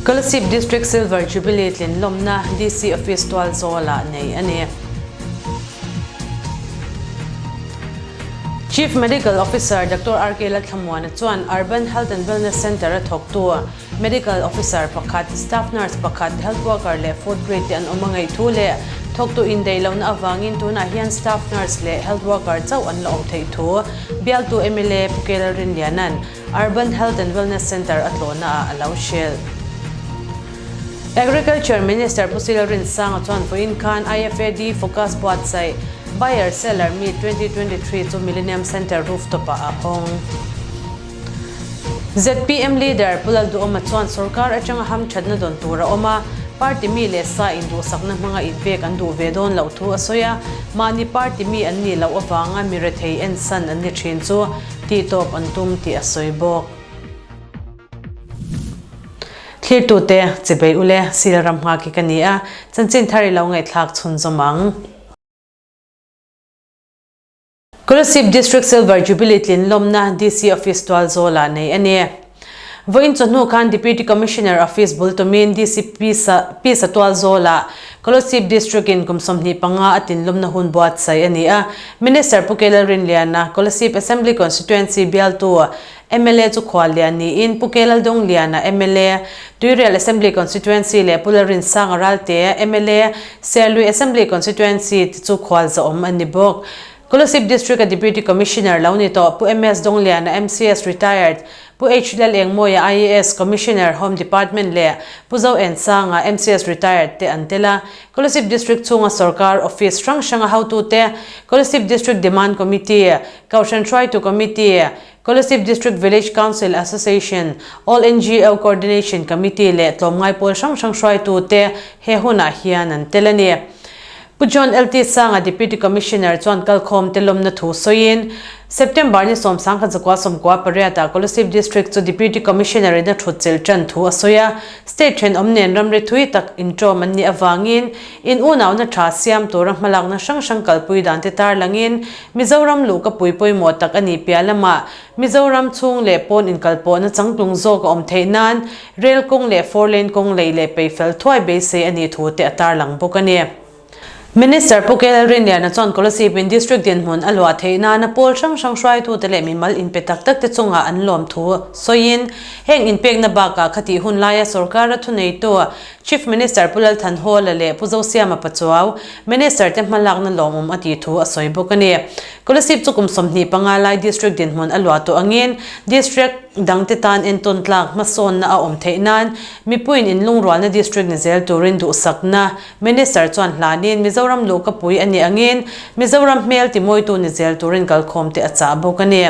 Kolasib District Silver Jubilee tlin lawmna DC Office tual zawlah nei a ni. Chief Medical Officer Doctor RK Lalthlamuana chuan Urban Health and Wellness Centre a thawktu Medical Officer pakhat, Staff Nurse pakhat, Health Worker leh Food Grade te an awm a ngaih thu leh thawktu indaih lohna avangin tunah hian Staff Nurse leh Health Worker chauh an la awm theih thu bialtu mla Pu K Lalrinliana'n Urban Health and Wellness Centre a tlawhna ah a lo hrilh. Agriculture Minister Pu Sil Rinsanga chuan vawiin khan IFAD Focus buatsaih Buyer Seller Meet 2023 chu Millennium Centre rooftop ah a hawng. Zpm Leader Pu Lalduhawma chuan sorkar atanga hamthatna dawn tur a awm a, party mi leh sa induhsakna hmanga inpek an duh ve dawn loh thu a sawi a, mahni party mi an nih loh avanga mi rethei ensan an ni thin chu Tihtawp an tum tih a sawi bawk. Thlirtute, Chibei ule, Sil ram nghak hi ka ni a, chanchin thar i lo ngaihthlak chhunzawm ang. Kolasib District Silver Jubilee tlin lawmna DC Office tual zawlah nei a ni. Vawiin chawhnu khan Deputy Commissioner Office bul tumin DC Pisa tual zawlah Kolasib District in kum 25 a tinlawmna hun buatsaih a ni a. Minister Pu K Lalrinliana, Kolasib Assembly Constituency bialtu mla chu khuallian niin Pu K Laldawngliana mla, Tuirial Assembly Constituency leh Pu Lalrinsanga Ralte mla, Serlui Assembly Constituency te chu khualzawm an ni bawk. Kolasib District a Deputy Commissioner lo ni tawh Pu MS Dawngliana MCS Retired, Pu H Lalengmawia IAS Commissioner Home Department leh Pu Zo Ensanga MCS Retired te an tel a. Kolasib District chhunga sorkar office hrang hranga hotute, Kolasib District Demand Committee, Kohhran Hruaitu Committee, Kolasib District Village Council Association, All NGO Coordination Committee leh tlawmngai pawl hrang hrang hruaitute he hunah hian an tel a ni. Pu John LT Sanga Deputy Commissioner chuan kalkhawmte lawmna thu sawiin, September ni 1998 ah Kolasib District chu Deputy Commissioner in a thutchilh tan thu a sawi a, State thenawm nen ramri thui tak inṭawm an nih avangin in unauna tha siam tura hmalakna hrang hrang kalpui dante tarlangin Mizoram luhka pui pawimawh tak a nih piah lamah Mizoram chhung leh pawn inkalpawhna changtlung zawk a awm theih nan Rail kawng leh Four Lane kawng lei leh pei fel thuai beisei a nih thu te a tarlang bawk a ni. Minister Pu KL Rinliana chuan Kolasib in District dinhmun a luah theih nana pawl hrang hrang hruaitute leh mimal inpe tak tak te chungah an lawm thu sawiin heng inpekna bakah khatih hun laia sorkara thuneitu Chief Minister Pu Lalthanhawla leh Pu Zosiama Pachuau, Minister te hmalakna lawmawm a tih thu a sawi bawk a ni. Kolasib chu kum 25 lai District dinhmun a luah tawh angin District dangte tan entawn tlak hmasawnna a awm theih nan mipuiin inlungrualna District ni zel turin duhsakna Minister chuan hlanin Mizoram luhka pui a nih angin Mizoram hmel timawitu ni zel turin kalkhawmte a chah bawk a ni.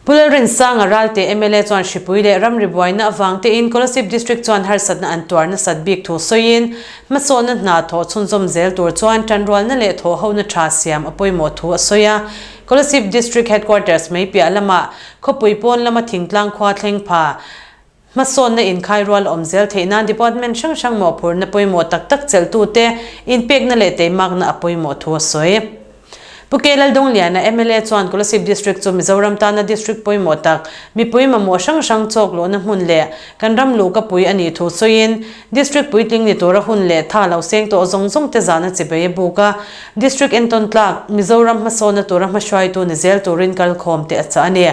Pu Lalrinsanga Ralte mla chuan hripui leh ramri buaina avang tein Kolasib District chuan harsatna an tuar nasat bik thu sawiin, hmasawnna hna thawh chhunzawm zel tur chuan tanrualna leh thawhhona tha siam a pawimawh thu a sawi a. Kolasib District Headquarters mai piah lamah khawpui pawn lama thingtlang khua thleng pha Hmasawnna inkhai rual awm zel theih nan department hrang hrang mawhphurhna pawimawh tak tak chelhtute inpekna leh teimakna a pawimawh thu a sawi. Pu K Laldawngliana, mla chuan Kolasib District chu Mizoram tana district pawimawh tak, mipui mamawh hrang hrang chawk luhna hmun leh kan ram luhka pui a nih thu sawiin, District puitling ni tura hun leh tha lo seng tawh zawng zawng te zahna chibei a buk a, District entawn tlak, Mizoram hmasawnna tura hmahruaitu ni zel turin kalkhawm te a chah a ni.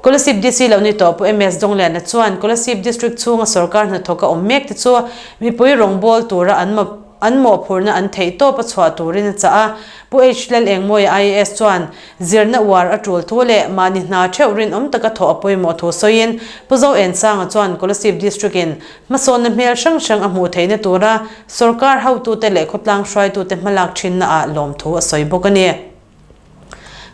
Kolasib DC lo ni tawh Pu MS Dawngliana chuan Kolasib District chhunga sorkar hnathawk a awm mek te chu mipui rawngbâwl tura an an mawhphurhna an theih tawp a chhuah turin a chah a. Pu H Lalengmawia IAS chuan zirna uar a tul thu leh mahni hna theuh rinawm taka thawh a pawimawh thu sawiin Pu Zoensanga chuan Kolasib District in hmasawnna hmel hrang hrang a hmuh theihna tura sorkar hotute leh khawtlang hruaitute hmalak thinna ah lawmthu a sawi bawk a ni.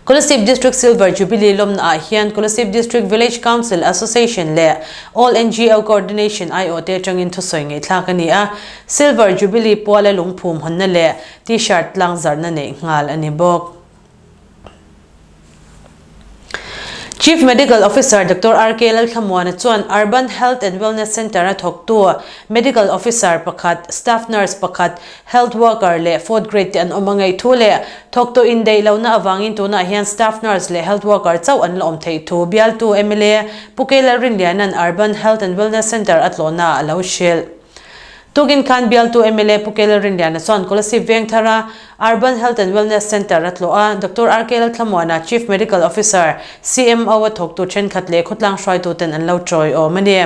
Kolasib District Silver Jubilee lawmna ah hian Kolasib District Village Council Association leh All NGO Coordination aiawh te atangin thusawi ngaihthlak a ni a, Silver Jubilee puala lungphum hawnna leh T-shirt tlang zarhna neih nghal a ni bawk. Chief Medical Officer Doctor RK Lalthlamuana chuan Urban Health and Wellness Centre-a thawktu Medical Officer pakhat, Staff Nurse pakhat, Health Worker leh Fourth Grade te an awm a ngaih thu leh thawktu indaih lohna avangin tunah hian Staff Nurse leh Health Worker chauh an la awm theih thu bialtu mla Pu K Lalrinliana'n Urban Health and Wellness Centre a tlawhnaah a lo hrilh. Tukin khan bialtu mla Pu K Lalrinliana chuan Kolasib Vengthara Urban Health and Wellness Centre a tlawh a, Doctor RK Lalthlamuana, Chief Medical Officer, CMO, a thawktu thenkhat leh khawtlang hruaituten an lo tawiawm a ni.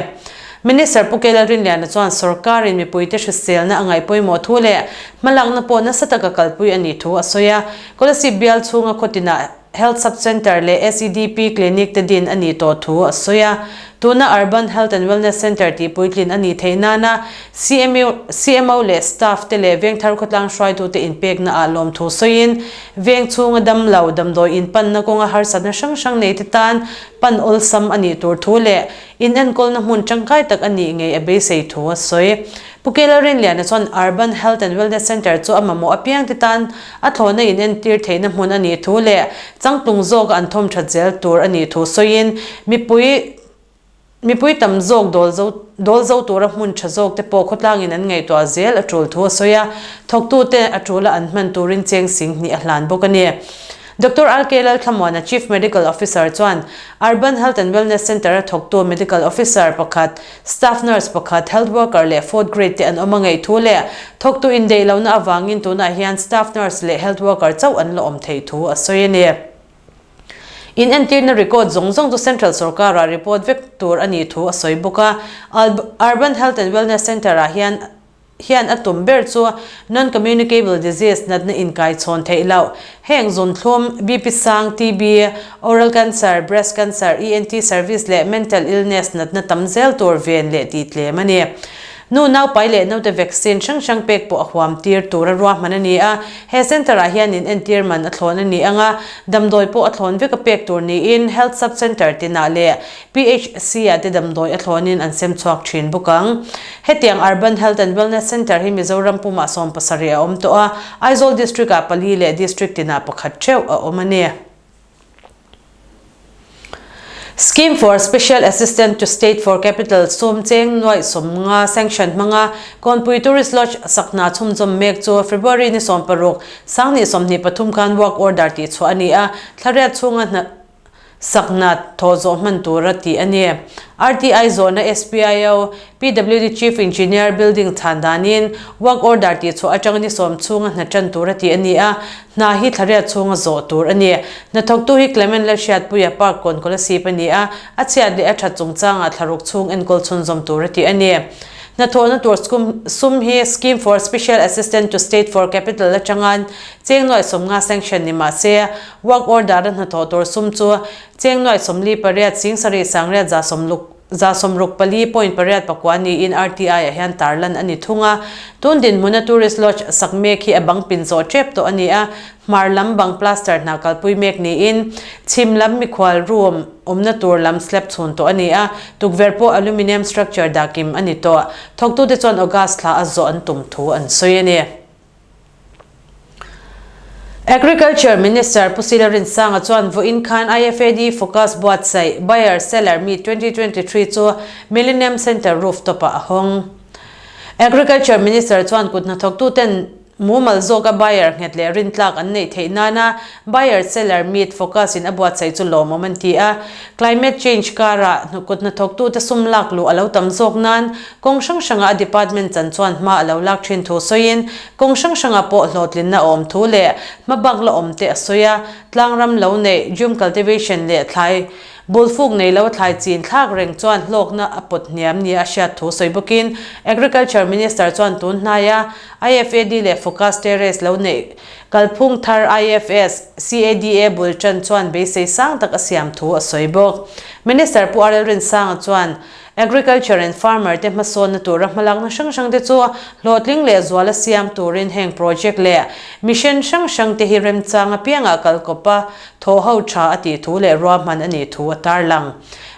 Minister Pu K Lalrinliana chuan sorkarin mipuite hriselna a ngaih pawimawh thu leh hmalakna pawh nasa taka kalpui a nih thu a sawi a, Kolasib bial chhunga khawtinah Health Sub Centre leh SEDP Clinic te din a nih tawh thu a sawi a. Tuna Urban Health and Wellness Centre tih puitlin a nih theih nana CMU, CMO leh staff te leh Vengthar khawtlang hruaitute inpekna ah lawmthu sawiin veng chhunga damlo, damdawi inpanna kawnga harsatna hrang hrang nei te tan pan awlsam a nih tur thu leh inenkawlna hmun tangkai tak a nih ngei a beisei thu a sawi. Pu Kela Rinliana chuan Urban Health and Wellness Centre chu a mamawh apiang te tan a thlawhna in entir theihna hmun a nih thu leh changtlung zawka an thawm that zel tur a nih thu sawiin mipui mipui tam zawk dawl zo dawl zo tura hmun tha zawk te pawh khawtlangin an ngaihtuah zel a tul thu a sawi a, thawktute a tula an hman turin cheng sing hnih a hlan bawk a ni. Doctor RK Lalthlamuana, Chief Medical Officer chuan Urban Health and Wellness Centre-a thawktu Medical Officer pakhat, Staff Nurse pakhat, Health Worker leh Fourth Grade te an awm a ngaih thu leh thawktu indaih lohna avangin tunah hian Staff Nurse leh Health Worker chauh an la awm theih thu a sawi a ni. Inentirna record zawng zawng chu Central sorkarah report vek tur a nih thu a sawi bawk a. Urban Health and Wellness Centre-ah hian hian a tum ber chu non-communicable disease natna inkai chhawn theih loh, heng zunthlum, BP sang, TB, oral cancer, breast cancer, ENT service leh mental illness natna tam zel tur ven leh tih tlem a ni. Nu naupai leh naute vaccine hrang hrang pek pawh a huam tir tura ruahman a ni a, he centre ah hian in entir man a thlawn a ni ang a, damdawi pawh a thlawn vek a pek tur niin health sub-centre tinah leh PHC ah te damdawi a thlawnin an sem chhuak thin bawk ang. Hetiang Urban Health and Wellness Centre hi Mizoram pumah 70 a awm tawh a, Aizawl District ah pali leh District tinah pakhat theuh a awm a ni. Scheme for Special Assistant to State for Capital sum cheng nuaih 50 sanction hmanga Kawnpui Tourist Lodge sak hna chhumzawm mek chu February ni 16, 2023 khan work order tihchhuah a ni a, thlariat chhunga hna Sakna thaw zawh hman tura tih a ni. RTI zawhna SPIO, PWD Chief Engineer Building chhan danin work order tih chhuah atanga ni sawm chhunga hna tan tura tih a ni a, hna hi thlariat chhunga zawh tur a ni. Hnathawktu hi Clement Lalhriatpuia Park kawn Kolasib a ni a, a chhiat leh a that chungchangah thlaruk chhung enkawl chhunzawm tura tih a ni. Hnathawhna tur sum hi Scheme for Special Assistance to State for Capital atanga cheng nuaih 50 sanction ni mah se, Work order a hnathawh tur sum chu cheng nuaih 48 7 sangriat za sawmluk 164.8 niin RTI ah hian tarlan a ni thung a. Tun dinhmuna Tourist Lodge sak mek hi a bang pin zawh tep tawh a ni a, hmar lam bang plaster hna kalpui mek niin chhim lam mikhual room awmna tur lam slab chhun tawh a ni a, tukverh pawh aluminium structure dah kim a ni tawh. Thawktute chuan August thla a zawh an tum thu an sawi a ni. Agriculture Minister Pu Sila Rinsanga chuan vawiin khan IFAD Focus buatsaih Buyer Seller Meet 2023 chu Millennium Centre rooftop ah a hawng. Agriculture Minister chuan kut hnathawktuten mumal zawka buyer nghet leh rintlak an neih theih nana Buyer Seller Meet Focus in a buatsaih chu lawmawm an ti a. Climate change karah kut hnathawktute sum lak luh a lo tam zawk nan Kawng hrang hrangah a department chan chuan hma a lo lak thin thu sawiin, kawng hrang hrangah pawh hlawhtlinna a awm thu leh hmabak la awm te a sawi a. Tlangram lo neih, jhum cultivation leh thlai bulfuk nei lo thlai chin thlak reng chuan hlawkna a pawt hniam nia a hriat thu sawi bawkin, Agriculture Minister chuan tun hnaia IFAD leh Focus Terrace lo neih kalphung thar IFS, CADA bul tan chuan beisei sang tak a siam thu a sawi bawk. Minister Pu RL Rinsanga chuan, Agriculture and Farmer te hmasawnna tura hmalakna hrang hrang te chu hlawhtling leh zuala siam turin heng project leh mission hrang hrang te hi remchang apiangah kalkawp a thawh ho tha a tih thu leh ruahman a nih thu a tarlang.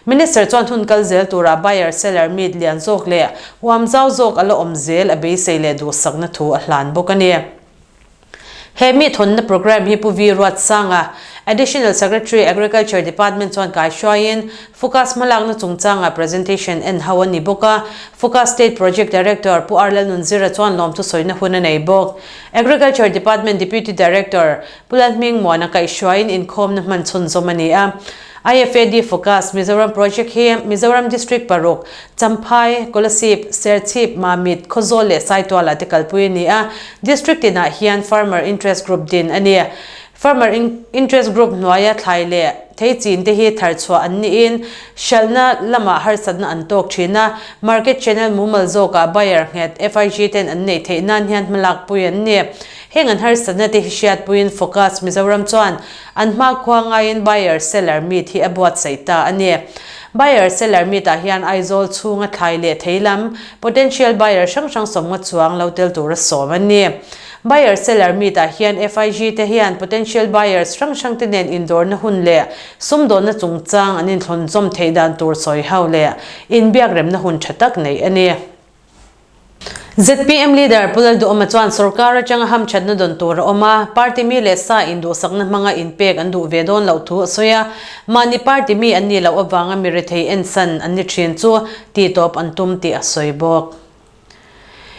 Minister chuan hun kal zel turah buyer seller meet lian zawk leh huam zau zawk a la awm zel a beisei leh duhsakna thu a hlan bawk a ni. He mi thawnna programme hi Pu V Ruatsanga, Additional Secretary, Agriculture Department chuan kaihruaiin FUCAS hmalakna chungchangah presentation en ho a ni bawk a. FUCAS State Project Director Pu R Lalnunzira chuan lawmthu sawina hun a nei bawk. Agriculture Department Deputy Director Pu Lalhmingmuana kaihruaiin inkhawmna hman chhunzawm a ni a. IFAD FUCAS Mizoram Project hi Mizoram District paruk, Champhai, Kolasib, Serchhip, Mamit, Khawzawl leh Saitualah te kalpui a ni a. District tinah hian Farmer Interest Group din a ni. Farmer Interest Group hnuaia thlai leh thei chin te hi thar chhuah an niin hralhna lamah harsatna an tawk thin a, market channel mumal zawkah buyer nghet FIG ten an neih theih nan hian hmalakpui an ni. Heng an harsatna te hi hriatpuiin Focus Mizoram chuan an hmakhua ngaiin buyer seller meet hi a buatsaih ta a ni. Buyer seller meet ah hian Aizawl chhunga thlai leh thei lam potential buyer hrang hrang sawmnga chuang lo tel tura sawm an ni. Buyer seller meet ah hian FIG te hian potential buyers hrang hrang te nen indawrna hun leh sumdawnna chungchang an inthlawnzawm theih dan tur sawi ho leh inbiak remna hun tha tak neih a ni. Zpm leader Pu Lalduhawma chuan sorkar atanga hamthatna dawn tur a awm a, party mi leh sa induhsakna hmanga inpek an duh ve dawn loh thu a sawi a, mahni party mi an nih loh avanga mi rethei ensan an ni thin chu tihtawp an tum tih a sawi bawk.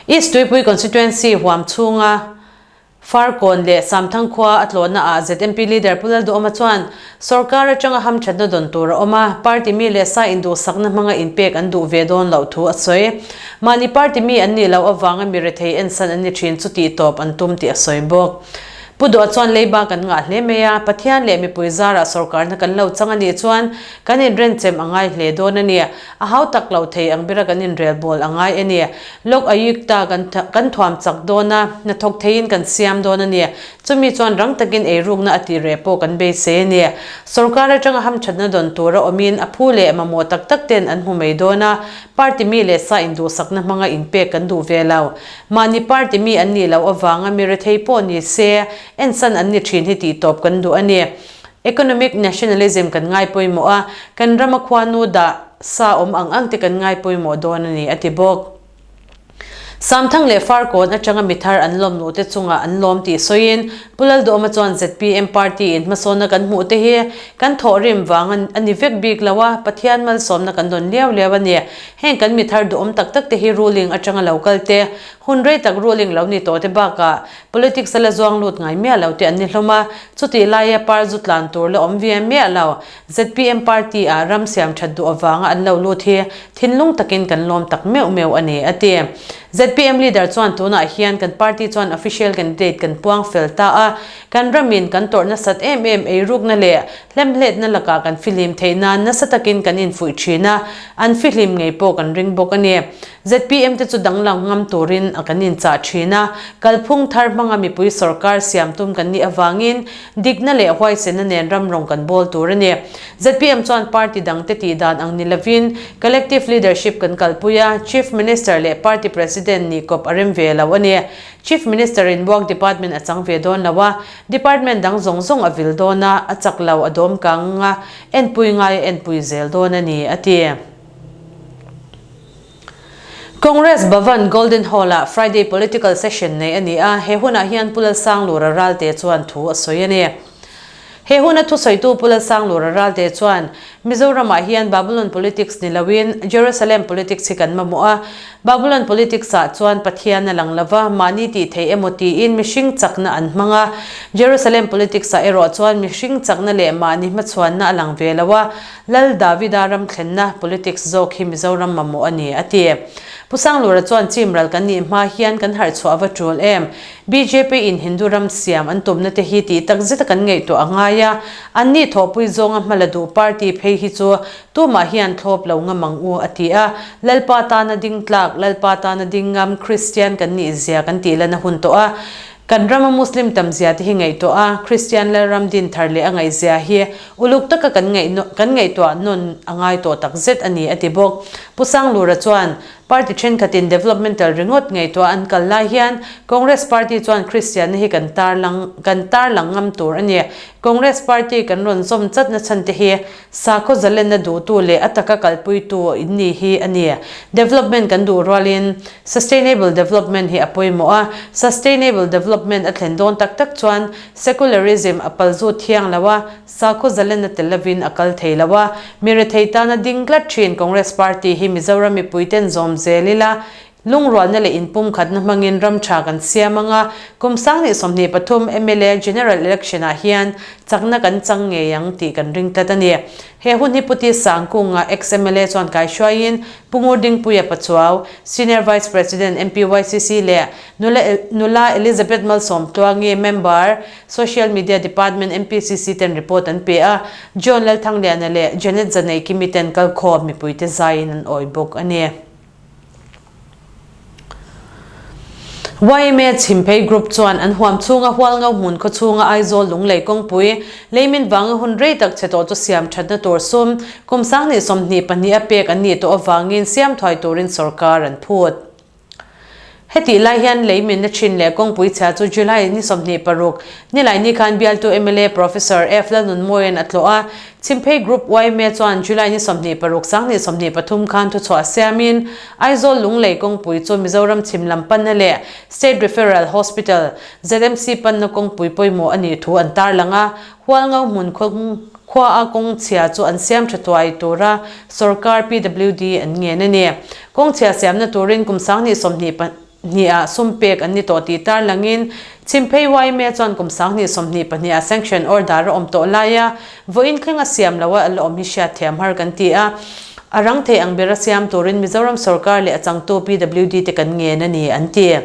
East Tuipui Constituency huam chhunga Farkawn leh Samthang khua a tlawhna ah ZMP Leader Pu Lalduhawma chuan sorkar atanga hamthatna dawn tur a awm a, party mi leh sa induhsakna hmanga inpek an duh ve dawn loh thu a sawi. Mahni party mi an nih loh avanga mi rethei ensan an ni thin chu tihtawp an tum tih a sawi bawk. Pu Duha chuan leiba kan ngah hle mai a, Pathian leh mipui zarah sorkarna kan lo chang a nih chuan kan inrenchem a ngai hle dawn a ni. A hau tak lo thei ang bera kan inrelbawl a ngai a ni. Lok Ayukta kan kan thuam chak dawn a, hnathawk theiin kan siam dawn a ni. Chumi chuan rang takin eirukna a tih reh pawh kan beisei a ni. Sorkar atanga hamthatna dawn tura awmin a phu leh mamawh tak tak ten an hmu mai dawn a, party mi leh sa induhsakna hmanga inpek kan duh ve lo. Mahni party mi an nih loh avanga mi rethei pawh ni se, ensan an ni thin hi tihtawp kan duh a ni. Economic nationalism kan ngai pawimawh a, kan rama khuanu dah sa awm ang ang te kan ngai pawimawh dawn a ni, a ti bawk. Samthang leh Farkawn atanga mi thar an lawm luh te chungah an lawm tih sawiin Pu Lalduhawma chuan zpm party in hmasawnna kan hmuh te hi kan thawhrim vang a ni vek bik lo a, Pathian malsawmna kan dawn liau liau a ni. Heng kan mi thar duhawm tak tak te hi ruling atanga lo kal te, hun rei tak ruling lo ni tawh te bakah Politics a la zuang lut ngai miah lo te an ni hlawm a, chutih laia par zu tlan tur la awm ve miah lo. Zpm party ah ram siam that duh avanga an lo lut hi thinlung takin kan lawm tak meuh meuh a ni, a ti. Zpm leader chuan tunah hian kan party chuan official candidate kan puang fel ta a, kan ramin kan tawrh nasat em em eirukna leh hlemhletna lakah kan fihlim theih nan nasa takin kan infuih thin a, an fihlim ngei pawh kan ring bawk a ni. Zpm te chu danglam ngam turin a kan inchah thin a, kalphung thar hmanga mipui sawrkar siam tum kan nih avangin dikna leh huaisenna nen ram rawng kan bawl tur a ni. Zpm chuan party dangte tih dan ang ni lovin collective leadership kan kalpui a, Chief Minister leh party president nih kawp a rem ve lo a ni. Chief Minister in Work Department a chang ve dawn lo a, department dang zawng zawng a vil dawn a, a chak lo a dawm kang a, enpui ngai a enpui zel dawn a ni, a ti. Congress Bhavan Golden Hall-ah Friday Political Session neih a ni a, he hunah hian Pu Lalsanglura Ralte chuan thu a sawi a ni. He huna thusawitu Pu Lalsanglura Ralte chuan, Mizoramah hian Babylon politics ni loin Jerusalem politics hi kan mamawh a, Babylon politics-ah chuan Pathian a lang lova, mahni tih theih emaw tiin mihring chakna an hmang a, Jerusalem politics-ah erawh chuan mihring chakna leh mahni hmachhuanna a lang ve lo a, Lal Davida ram thlenna politics zawk hi Mizoram mamawh a ni, a ti. Pu Sanglura chuan chimral kan nih hma hian kan harh chhuah va tul em? Bjp in Hindu ram siam an tumna te hi tih tak zeta kan ngaihtuah a ngai a, an nih thawhpui zawnga hmala duh party phei hi chu tumah hian thlawp lo ngam ang u, a ti a. Lalpa tana ding tlak, Lalpa tana ding ngam Kristian kan nih zia kan tih lana hun tawh a. Kan rama Muslim tam zia te hi ngaihtuah a, Kristian Lalram din thar leh a ngaihzia hi uluk taka kan ngaih kan ngaihtuah nawn a ngai tawh tak zet a ni, a ti bawk. Pu Sanglura chuan, Party thenkhatin developmental ringawt ngaihtuah an kal lai hian Congress party chuan Kristianna hi kan tarlang kan tarlang ngam tur a ni. Congress party kan rawn zawm chatna chhan te hi sakhaw zalenna duhtu leh a taka kalpuitu in ni hi a ni. Development kan duh rualin sustainable development hi a pawimawh a, sustainable development a thlen dawn tak tak chuan secularism a palzut thiang lo a, Sakhaw zalenna tel lovin a kal thei lo a, mi rethei tana ding tlat thin Congress Party hi Mizoram mipuiten zawm zel ila, lungrualna leh inpumkhatna hmangin ram tha kan siam ang a, kum 2023 mla General Election ah hian chakna kan chang ngei ang tih kan ring tlat a ni. He hun hi Pu Ti Sangkunga ex-MLA chuan kaihruaiin Pu Ngurdingpuia Pachuau, Senior Vice President MPYCC leh Nula Elizabeth Malsawmtluangi, Member, Social Media Department MPCC ten report an pe a, John Lalthangliana leh Janet Zaneikimi ten kalkhawm mipuite zaiin an awi bawk a ni. Yma Chhimphei Group chuan an huam chhunga Hualngo hmun khaw chhunga Aizawl Lunglei kawngpui leimin vanga hun rei tak chhe tawh chu siam thatna tur sum kum 2022 a pek an nih tawh avangin siam thuai turin sorkar an phut. Hetih lai hian lei minna thin leh kawngpui chhia chu July ni 26, Nilaini khan bialtu mla Professor F Lalnunmawia'n a tlawh a, Chhimphei Group yma chuan July ni 26, 2023 khan thuchhuah siamin Aizawl Lunglei kawngpui chu Mizoram chhim lam panna leh State Referral Hospital, ZMC panna kawngpui pawimawh a nih thu an tarlang a, Hualngo hmun khua a kawng chhia chu an siam tha tuai tura sorkar PWD an ngen a ni. Kawng chhia siamna turin kum 2022 ah sum pek an ni tawh tih tarlangin Chhimphei yma chuan kum 2022 ah sanction order a awm tawh lai a, vawiin thleng a siam lo a a la awm hi hriatthiam har kan ti a. A rang thei ang bera siam turin Mizoram sorkar leh a changtu PWD te kan ngen a ni an ti.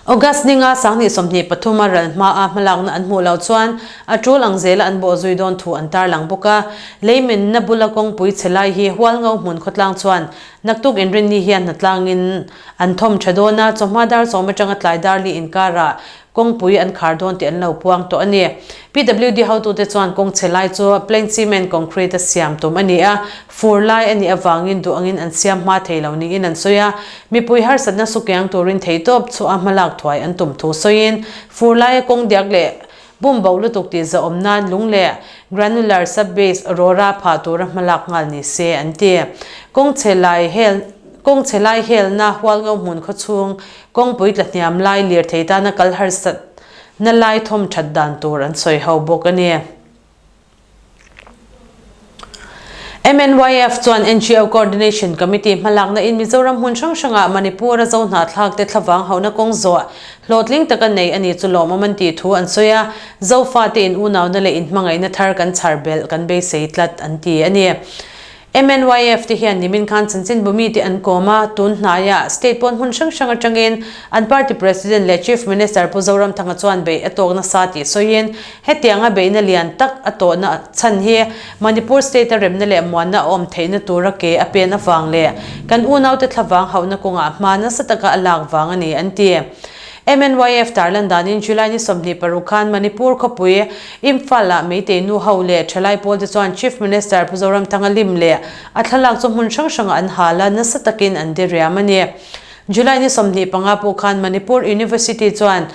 August ninga 2023 a ral hmaa hmalakna an hmuh loh chuan a tul ang zela an bawh zui dawn thu an tarlang bawk a. Leiminna bula kawngpui chhe lai hi Hualngo hmun khawtlang chuan naktuk inrinni hian hnatlangin an thawm tha dawn a, chawhma dar sawm atanga tlai dar li inkarah Kawngpui an khar dawn tih an lo puang tawh a ni. PWD hotute chuan kawng chhe lai chu plain cement concrete a siam tum a ni a, fur lai a nih avangin duh angin an siam hma thei lo niin an sawi a. Mipui harsatna sukiang turin theihtawp chu a hmalak thuai an tum thu sawiin fur laia kawng diak leh bum bo lutuk tih zahawm nan lung leh granular sub-base rawra phah tura hmalak nghal ni se an ti. Kawng chhe lai hel Kawng chhe lai helna Hualngo hmun khawchhung Kawngpui tla hniam lai lirthei tana kal harsat na lai thawm that dan tur an sawi ho bawk a ni. MNYF chuan NGO Coordination Committee hmalakna in Mizoram hmun hrang hrangah Manipur a zo hnahthlak te thlavang hauhna kawng zawh hlawhtling taka nei a ni chu lawmawm an tih thu an sawi a, Zofate in unauna leh inhmangaihna thar kan chhar belh kan beisei tlat an ti a ni. MNYF te hian nimin khan chanchinbu mite an kawm a, tun hnaiah state pawn hmun hrang hrang atangin an party president leh chief minister Pu Zoramthanga chuan beih a tawk nasa tih sawiin hetianga beihna lian tak a tawhna chhan hi Manipur state a remna leh muanna a awm theihna tura ke a pen avang leh kan unaute thlavang hauhna kawngah hma nasa taka a lak vang a ni an ti. MNYF tarlan danin July ni 26 khan Manipur khawpui Imphal-ah Meitei nu ho leh thalai pawlte chuan Chief Minister Pu Zoramthanga lim leh a thlalak chu hmun hrang hrangah an hal a, nasa takin an diriam a ni. July ni 25 pawh khan Manipur University chuan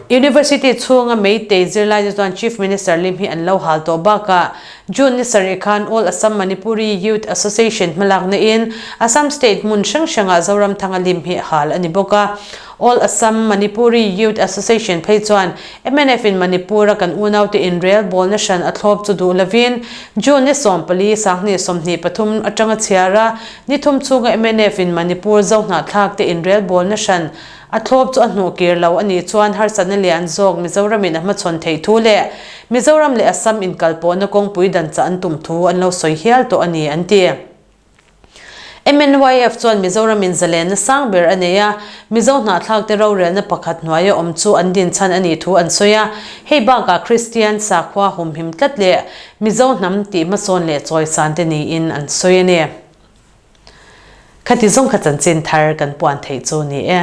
University chhunga Meitei zirlaite chuan Chief Minister lim hi an lo hal tawh bakah June ni sarih khan All Assam Manipuri Youth Association hmalakna in Assam State hmun hrang hrangah Zoramthanga lim hi hal a ni bawk a. All Assam Manipuri Youth Association phei chuan mnf in Manipur a kan unaute inrel bawlna hran a thlawp chu duh lovin June ni 14, 2023 atanga chhiar a, ni thum chhunga mnf in Manipur Zohnahthlak te inrel bawlna hran a thlawp chu a hnuh kir lo a nih chuan harsatna lian zawk Mizoram in a hmachhawn theih thu leh Mizoram leh Assam inkalpawhna kawngpui dan chah an tum thu an lo sawi hial tawh a ni an ti. MNYF chuan Mizoram in zalenna sang ber a nei a, Mizo hnahthlak te rorelna pakhat hnuaia awm chu an din chhan a nih thu an sawi a, hei bakah Kristian sakhua humhim tlat leh Mizo hnam tih hmasawn leh chawisan te niin an sawi a ni. Khati zawng kha chanchin thar kan puan theih chu ni e.